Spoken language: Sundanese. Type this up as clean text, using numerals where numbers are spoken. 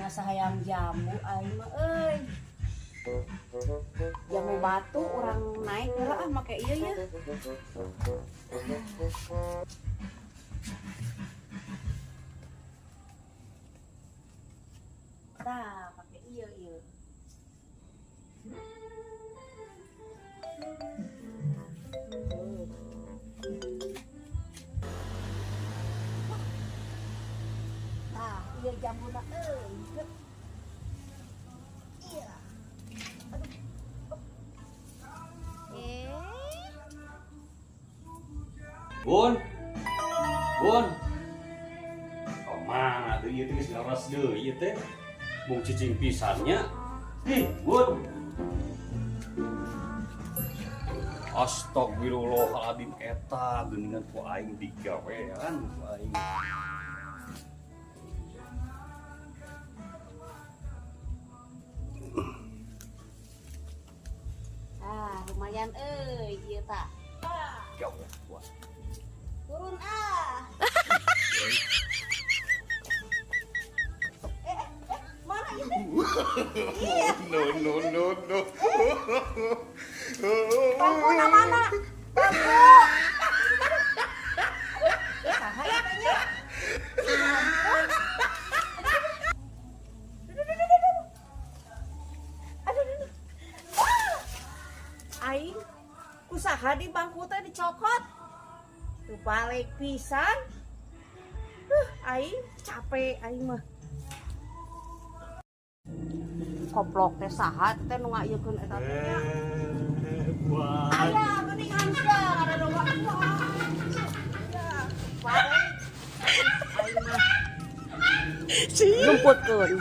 Asa hayang jambu aing mah euy. Jambu batu urang naik heula ah make ieu ya. Tah, pake ieu ieu. Tah, ieu jambuna euy. Iya. Aduh. Eh. Bun. Bun. Oh, mana tuh ieu teh geus leres deui ieu teh. Mung cicing pisannya. Ih, Bun. Astagfirullahaladzim, eta geuningan ku aing digawean ku aing. Ah, lumayan euy ieu tah. Gawe ku aing. Turun ah. Mana ieu teh? Iya. No, no, no, no. Bangkuna mana? Bangku. Saha ieu teh nya? Ya ampun. Aduh, aduh, aduh. Ah! Aing kusaha di bangku teh dicokot. Tuh balik pisan. Aing capek aing mah. Koplok teh saha teh nu ngaieukeun eta teh nya. Buat. Aya geuningan sia ngaradonga. Ya, balik. Aing mah. Lumputkeun.